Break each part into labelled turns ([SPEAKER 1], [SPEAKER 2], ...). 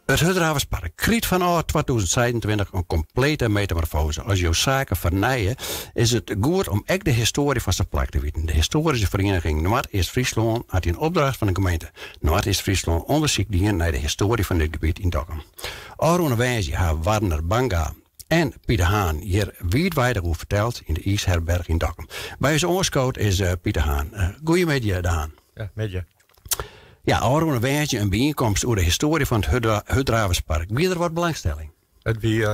[SPEAKER 1] It Hurddraverspark krijt fanôf 2026 in komplete metamorfose. As jo saken fernije, is it goed om ek de histoarje fan sa'n plak te witten. De Histoaryske Ferieniging Noardeast-Fryslân hat yn opdracht fan de gemeente Noardeast-Fryslân ûndersyk dien nei de histoarje fan dit gebiet yn Dokkum. Ofrûne woansdei ha Warner Banga en Piet de Haan hjir wiidweidich oer ferteld yn de IIsherberch yn Dokkum. By ús oanskood is Piet de Haan. Goeiemiddei, De Haan.
[SPEAKER 2] Ja, middei.
[SPEAKER 1] Ja, ôfrûne woansdei in byienkomst oer de histoarje fan it Hurddraverspark. Wie der wat belangstelling?
[SPEAKER 2] It wie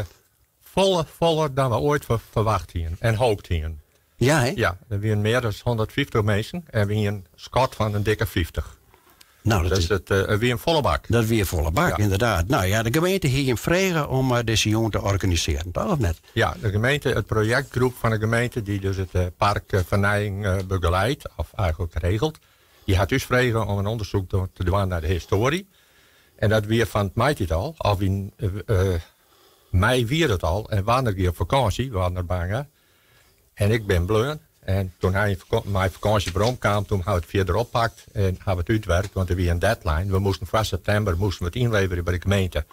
[SPEAKER 2] folle foller dan we oait ferwacht hienen en hoopt hienen.
[SPEAKER 1] Ja, hè?
[SPEAKER 2] Ja, der wienen mear as 150 minsken en we hienen skat fan in dikke 50.
[SPEAKER 1] Nou, dat
[SPEAKER 2] dus
[SPEAKER 1] is,
[SPEAKER 2] it wie in folle bak.
[SPEAKER 1] Dat wie in folle bak, ynderdaad. No ja, de gemeente hie jim frege om dizze jûn te organisearjen, toch of net?
[SPEAKER 2] Ja, de gemeente, it projektgroep fan de gemeente, dy't dus it parkfernijing begeleidt, of eigenlik regelt, Dy hat ús frege om in ûndersyk te dwaan nei de histoarje. En dat wie fan 't maitiid al, of yn mei wie dat al. En Warner gie op fakânsje, Warner Banga. En ik bin bleaun. En toen hy mei fakânsje werom kaam, toen ha we it fierder oppakt en ha we it útwerkt, want der wie in deadline. We moasten foar septimber moasten we it ynleverje by de gemeente.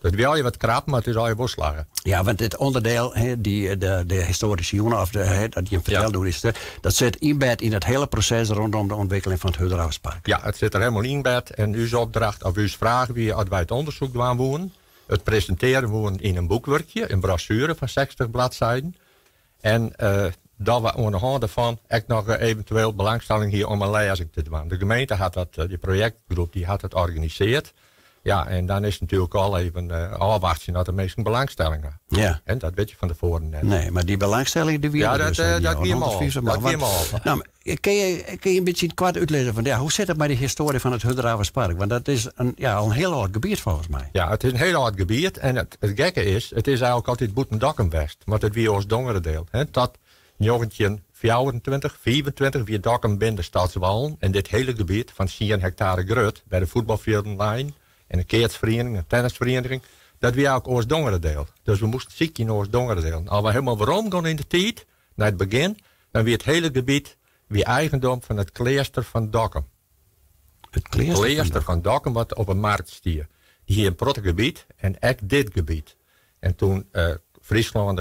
[SPEAKER 2] Dat wie allegear wat krap, mar it is allegear wol slagge.
[SPEAKER 1] Ja, want dit ûnderdiel, dy, de histoaryske jûn, of de, dat jim fertelde oer is, dat sit ynbêd yn it hiele proses rondom de ûntwikkeling fan it Hurddraverspark.
[SPEAKER 2] Ja, it sit der helemaal ynbêd. En ús opdracht, of ús fraach wie, as wy it ûndersyk dwaan woenen, it presintearje woenen yn in boekwurkje, in brosjuere fan 60 bladsiden. En dat we oan de hân dêrfan ek noch eventueel belangstelling hie om in lêzing te dwaan. De gemeente hat dat, dy projektgroep dy hat it organiseard. Ja, en dan is it natuerlik al even ôfwachtsjen oft de minsken belangstelling ha.
[SPEAKER 1] Ja.
[SPEAKER 2] En dat wit je fan tefoaren net.
[SPEAKER 1] Nee, mar dy belangstelling dy wie
[SPEAKER 2] Ja,
[SPEAKER 1] der
[SPEAKER 2] dat,
[SPEAKER 1] dus, hè,
[SPEAKER 2] dat
[SPEAKER 1] die
[SPEAKER 2] wie him al.
[SPEAKER 1] 150
[SPEAKER 2] Dat wie him al.
[SPEAKER 1] Nou, kinne je in bytsje koart útlizze fan, ja, hoe sit it mei de histoarje fan it Hurddraverspark? Want dat is in, ja, al in hiel âld gebiet folgens my.
[SPEAKER 2] Ja, it is in hiel âld gebiet en it gekke is, it is eigenlik altyd bûten Dokkum west, want it wie oars Dongeradeel. Hè. Tot 1924, 25 wie Dokkum binnen de stadswallen en dit hiele gebiet fan tsien hektare grut, wêr de fuotbalfjilden leinen en de keatsferiening en tennisferiening, dat wie eigenlik oars Dongeradeel. Dus we moasten sykje yn oars Dongeradeel. As we helemaal werom gean yn de tiid, nei it begjin, dan wie it hiele gebiet wie eigendom fan it kleaster fan Dokkum.
[SPEAKER 1] It kleaster fan
[SPEAKER 2] Kleaster fan Dokkum wat op 'e markt stie. Dy hie in protte gebiet en ek dit gebiet. En toen Fryslân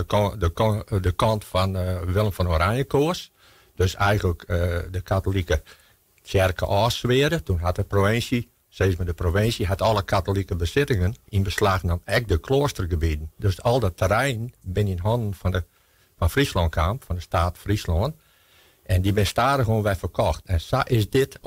[SPEAKER 2] de kant fan Willem fan Oranje koas, dus eigenlik de katolike tsjerke ôfswearde, toen hat de provinsje, sis mar de provinsje hat alle katolike besittingen yn beslach nommen, ek de kloastergebieten. Dus al dat terrein binne yn hannen fan de fan Fryslân kaam, fan de staat Fryslân. En dy binne stadichoan wer ferkocht. En sa is dit,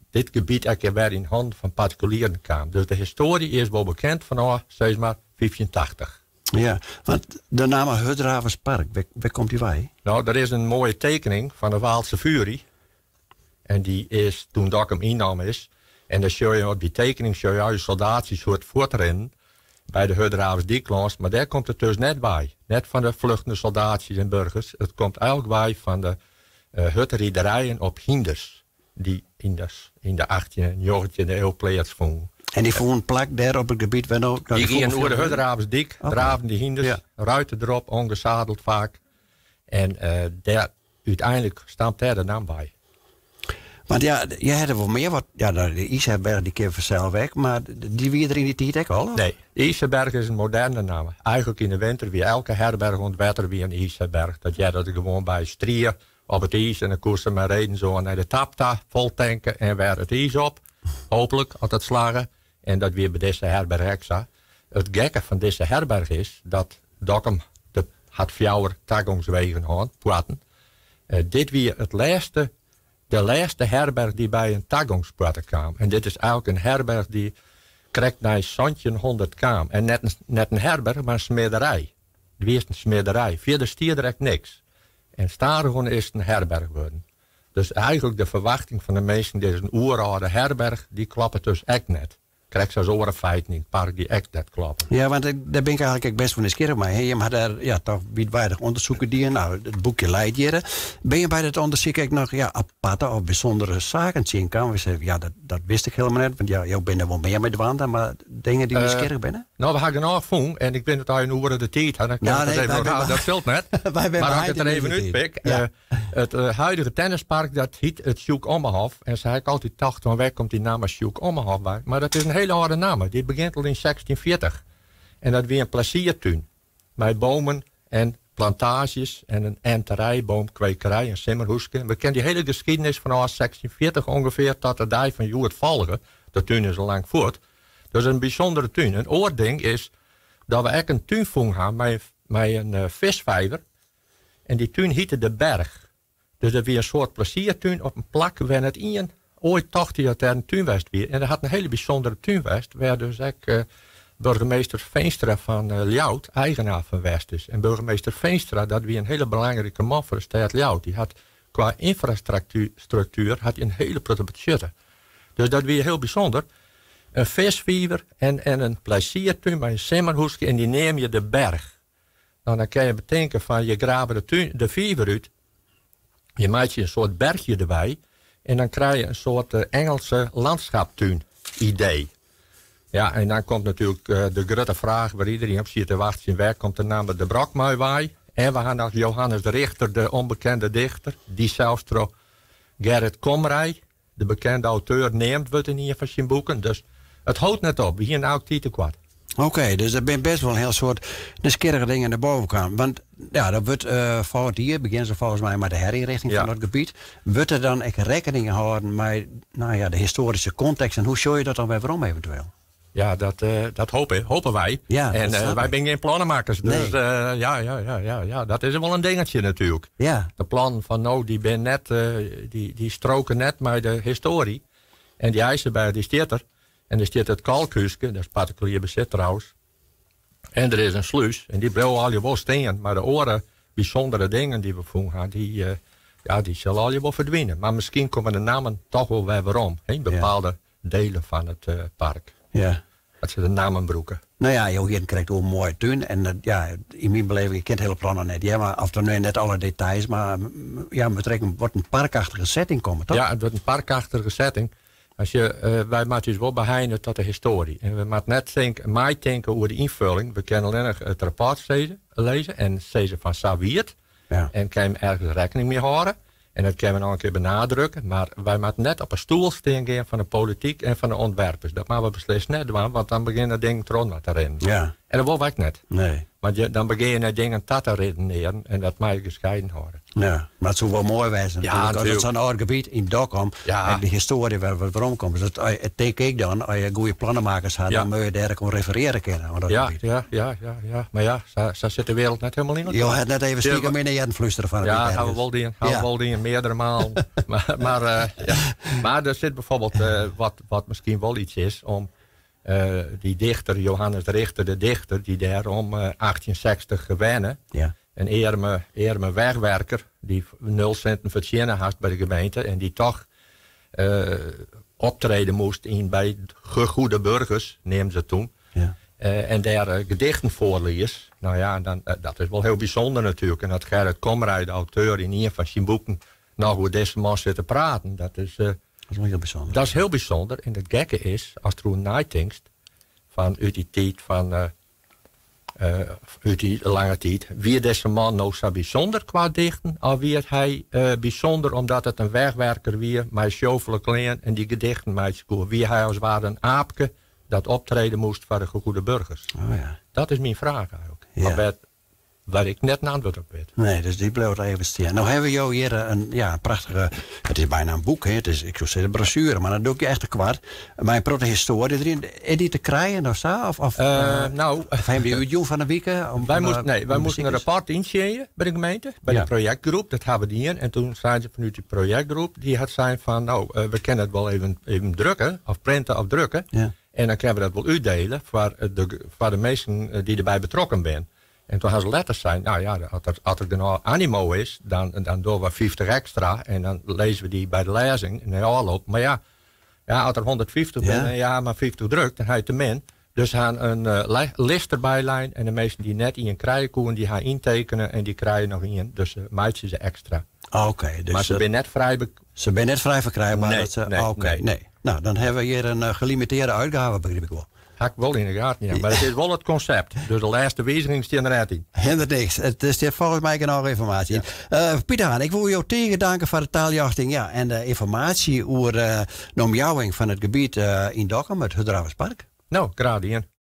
[SPEAKER 2] dit gebiet ek wer yn hannen fan partikulieren kaam. Dus de histoarje is wol bekend fanôf, sis mar, 1580.
[SPEAKER 1] Ja, want de namme Hurddraverspark, wêr komt dy wei?
[SPEAKER 2] No, der is in moaie tekening fan de Waalse Fury. En dy is toen Dokkum ynnommen is. En dan sjoch je op dy tekening sjoch je al dy soldaatsjes hurd fuortrinnen by de Hurddraversdyk lâns, mar dêr komt it dus net wei. Net fan de fluchtende soldaatsjes en burgers. It komt eigenlik wei fan de hurdriderijen op hynders dy't yn de achttjinde en njoggentjinde iuw pleatsfûnen.
[SPEAKER 1] En dy fûnen plak dêr op it gebiet wêr no
[SPEAKER 2] Dy gienen oer de Hurddraversdyk, draafden dy hynders, ruiten derop, ongezadeld faak. En dêr úteinlik stamt dêr de namme wei.
[SPEAKER 1] Want ja, je ha der wol mear wat. Ja, de IIsherberch dy kin fansels ek, mar dy wie der yn dy tiid ek al?
[SPEAKER 2] Of? Nee, de IIsherberch is in moderne namme. Eigenlik yn de winter wie elke herberch oan it wetter wie in IIsherberch. Dat hearde der gewoan by. Strie op it iis en dan koest mei redens oan nei de tap ta, fol tanke en wer it iis op. Hooplik, as dat slagge. En dat wie by dizze herberch ek sa. It gekke fan dizze herberch is dat Dokkum de hat fjouwer tagongswegen hân, poarten. Dit wie it lêste, de lêste herberch dy't by in tagongspoarte kaam. En dit is eigenlik in herberch dy't krekt nei 1700 kaam. En net, net in herberch, mar in smidderij. It wie earst in smidderij. Fierder stie der ek niks. En stadichoan is it in herberch wurden. Dus eigenlik de ferwachting fan de minsken, dit is in oerâlde herberch, dy kloppet dus ek net. Krekt sa as oare feiten yn it park dy't ek net kloppe.
[SPEAKER 1] Ja, want dêr bin ik eigenlik ek bêst wol nijsgjirrich mei. Jim ha dêr ja, toch wiidweidich ûndersyk dien. No, it boekje leit hjir. Binne je by dat ûndersyk ek noch ja, aparte of bysûndere saken tsjinkaam? We sizze, ja, dat wist ik hielendal net. Want ja, jo binne der wol mear mei dwaande, mar dingen dy't nijsgjirrich binne?
[SPEAKER 2] No, we ha genôch fûn en ik wit net oft je in oere de tiid ha. Dan kin ik dat even oerhalen. Dat sil net. Mar as ik it der even útpik. It huidige tennispark dat hyt it Sjoek Ommehof. En sa ha ik altyd tocht fan wêr komt dy namme Sjoek Ommehof wei. Mar dat is in hiele. hiele âlde namme. Dy begjint al yn 1640. En dat wie in pleziertún. Mei bomen en plantaazjes en in enterij, boomkwekerij, in simmerhúske. We kinne dy hiele geskiednis fanôf 1640 ûngefear tot de dei fan hjoed folge. De tún is al lang fuort. Dus in bysûndere tún. In oar ding is dat we ek in tún fûn ha mei in fiskfiver. En dy tún hiette De Berg. Dus dat wie in soart pleziertún op in plak wêr net ien oait tocht hie dat dêr in tún west wie. En dat hat in hiele bysûndere tún west, wêr dus ek burgemeester Veenstra fan Ljouwert eigenaar fan west is. En burgemeester Veenstra, dat wie in hiele belangrike man foar de stêd Ljouwert. Dy hat kwa ynfrastruktuer hat in hiele protte betsjutte. Dus dat wie hiel bysûnder. In fiskfiver en in pleziertún mei in simmerhúske en dy neam je De Berg. No, dan kinne je betinke fan je grave de, tún, de fiver út, je meitsje in soart berchje derby en dan krije je in soart Engelse landschaptún idee. Ja, en dan komt natuerlik de grutte fraach wêr iderien op siet te wachtsjen, wêr komt de namme de Brokmui wei? En we ha noch Johannes Richter, de ûnbekende dichter, dy't sels troch Gerrit Komrij, de bekende auteur, neamd wurdt yn ien fan syn boeken. Dus it hâldt net op, we hiene elk tiid tekoart.
[SPEAKER 1] Oké, dus der binne bêst wol in hiel soad nijsgjirrige dingen nei boven kaam. Want ja, dat wurdt uh, folgjend jier begjinne se folgens my mei de herinrichting fan dat gebiet. Wurdt der dan ek rekkening hâlden mei nou ja, de histoaryske kontekst en hoe sjogge je dat dan wer werom eventueel?
[SPEAKER 2] Ja, dat, uh, dat hope, hopen wy.
[SPEAKER 1] Ja,
[SPEAKER 2] en uh, wy binne gjin plannemakkers. Dus nee. uh, ja, ja, ja, ja, ja, dat is wol in dingetje natuerlik.
[SPEAKER 1] Ja.
[SPEAKER 2] De plannen fan no dy binne net, dy, dy stroke net mei de histoarje. En dy IJsselberg dy stiet der. En der stiet it kalkhúske, dat is partikulier besit trouwens. En der is in slús en dy bliuwe allegear wol stean. Mar de oare bysûndere dingen dy't we fûn ha, dy, ja, dy sille allegear wol ferdwine. Mar miskien komme de nammen toch wol wer werom. Yn bepaalde delen fan it park.
[SPEAKER 1] Ja.
[SPEAKER 2] Dat se de nammen brûke.
[SPEAKER 1] No ja, jo hienen krekt oer in moaie tún. En ja, yn myn beleving, ik kin it hiele plan noch net hear, mar of dan net alle details, mar ja, moat der ek in, wat in parkachtige setting komme, toch?
[SPEAKER 2] Ja, it wurdt in parkachtige setting. As je, wy moatte ús wol beheine tot de histoarje. En we moatte net tinke, meitinke oer de ynfulling. We kinne allinnich it rapport lêze en sizze fan sa wie it.
[SPEAKER 1] Ja.
[SPEAKER 2] En kinne ergens rekkening mei hâlde. En dat kinne we noch in kear benadrukke, mar wy moatte net op 'e stoel stean gean fan de polityk en fan de ûntwerpers. Dat moatte we beslist net dwaan, want dan begjinne dingen trochinoar te rinnen.
[SPEAKER 1] Ja.
[SPEAKER 2] En dat wolle we ek net.
[SPEAKER 1] Nee.
[SPEAKER 2] Want je, dan begjin je nei dingen ta te redenearjen en dat moatte je gescheiden hâlde.
[SPEAKER 1] Ja, mar it soe wol moai wêze
[SPEAKER 2] Ja,
[SPEAKER 1] natuerlik, as it sa'n âld gebiet yn Dokkum
[SPEAKER 2] Ja.
[SPEAKER 1] ek de histoarje wer wat werom komt. Dus dat tink ik dan, as je goede plannenmakers ha,
[SPEAKER 2] Ja.
[SPEAKER 1] dan moatte je dêr ek oan referearje kinne, oan dat
[SPEAKER 2] Ja,
[SPEAKER 1] gebiet.
[SPEAKER 2] ja, ja, ja, ja. Mar ja, sa, sa sit de wereld net hielendal yn elkoar.
[SPEAKER 1] Jo ha net even stiekem yn de earen flústere fan
[SPEAKER 2] Ja, ha we wol dien. Ha we wol dien, meardere malen. Mar, mar, uh, ja. Mar der sit byfoarbyld uh, wat, wat miskien wol yts is om uh, dy dichter, Johannes Richter, de dichter, dy't dêr om 1860 wenne.
[SPEAKER 1] Ja.
[SPEAKER 2] In earme, earme wegwerker, dy't nul sinten fertsjinne hast by de gemeente en dy't toch optrede moast yn by gegoede burgers, neamden se it toen.
[SPEAKER 1] Ja.
[SPEAKER 2] En dêr gedichten foarlies. No ja, dan, dat is wol hiel bysûnder natuerlik. En dat Gerrit Komrij, de auteur, yn ien fan syn boeken noch oer dizze man sit te praten, dat is,
[SPEAKER 1] Dat is wol hiel bysûnder.
[SPEAKER 2] Dat is hiel bysûnder. En it gekke is, ast deroer neitinkst, fan út dy tiid fan út dy lange tiid. Wie dizze man no sa bysûnder kwa dichten, of wie it hy bysûnder omdat it in wegwerker wie mei sjofele klean en dy gedichten meitsje koe? Wie hy as ware in aapke dat optrede moast foar de gegoede burgers?
[SPEAKER 1] Oh ja.
[SPEAKER 2] Dat is myn fraach eigenlik.
[SPEAKER 1] Ja.
[SPEAKER 2] Mar wêr't wêr ik net in antwurd op wit.
[SPEAKER 1] Nee, dus dy bliuwt even stean. No hawwe jo hjir in, ja, in prachtige, it is byna in boek, hè? It is, ik soe sizze brosjuere, mar dan doch ik je echt tekoart. Mei in protte histoarje deryn. Is dy te krijen of sa? Of, of,
[SPEAKER 2] No,
[SPEAKER 1] of hawwe dy útjûn fan 'e wike? Om,
[SPEAKER 2] Wy moasten, nee, wy
[SPEAKER 1] om
[SPEAKER 2] moasten in
[SPEAKER 1] besikers?
[SPEAKER 2] rapport yntsjinje by de gemeente, by
[SPEAKER 1] Ja.
[SPEAKER 2] de projektgroep. Dat hawwe we dien. En toen seinen se fanút dy projektgroep, dy hat sein fan, no, we kinne it wol even, even drukke, of printe of drukke.
[SPEAKER 1] Ja.
[SPEAKER 2] En dan kinne we dat wol útdiele foar de, foar de minsken dy't derby betrokken binne. En toen hawwe se letter sein, no ja, as der, as der genôch animo is, dan, dan dogge we 50 ekstra en dan lizze we dy by de lêzing nei ôfloop. Mar ja, ja, as der 150 binne en je hawwe mar 50 drukt, dan ha je te min. Dus se hawwe in uh, list derby lein en de minsken dy't net ien krije koene, dy hawwe yntekene en dy krije noch ien. Dus se meitsje se ekstra.
[SPEAKER 1] Oké, dus
[SPEAKER 2] Mar se binne net frij
[SPEAKER 1] Se binne net frij ferkrijber.
[SPEAKER 2] Nee,
[SPEAKER 1] dat se,
[SPEAKER 2] nee,
[SPEAKER 1] oké,
[SPEAKER 2] nee.
[SPEAKER 1] nee. No, dan hawwe we hjir in gelimitearre útgave, begryp ik wol.
[SPEAKER 2] Ha ik wol yn de gaten, ja. Mar it is wol it konsept. Dus de lêste wiziging stean der net yn.
[SPEAKER 1] Hindert niks. It stiet folgens my genôch ynformaasje yn. Ja. Pieter Haan, ik wol jo tige danke foar de taljochting, ja, en de ynformaasje oer de omjouwing fan it gebiet yn Dokkum, it Hurddraverspark.
[SPEAKER 2] No, graach dien.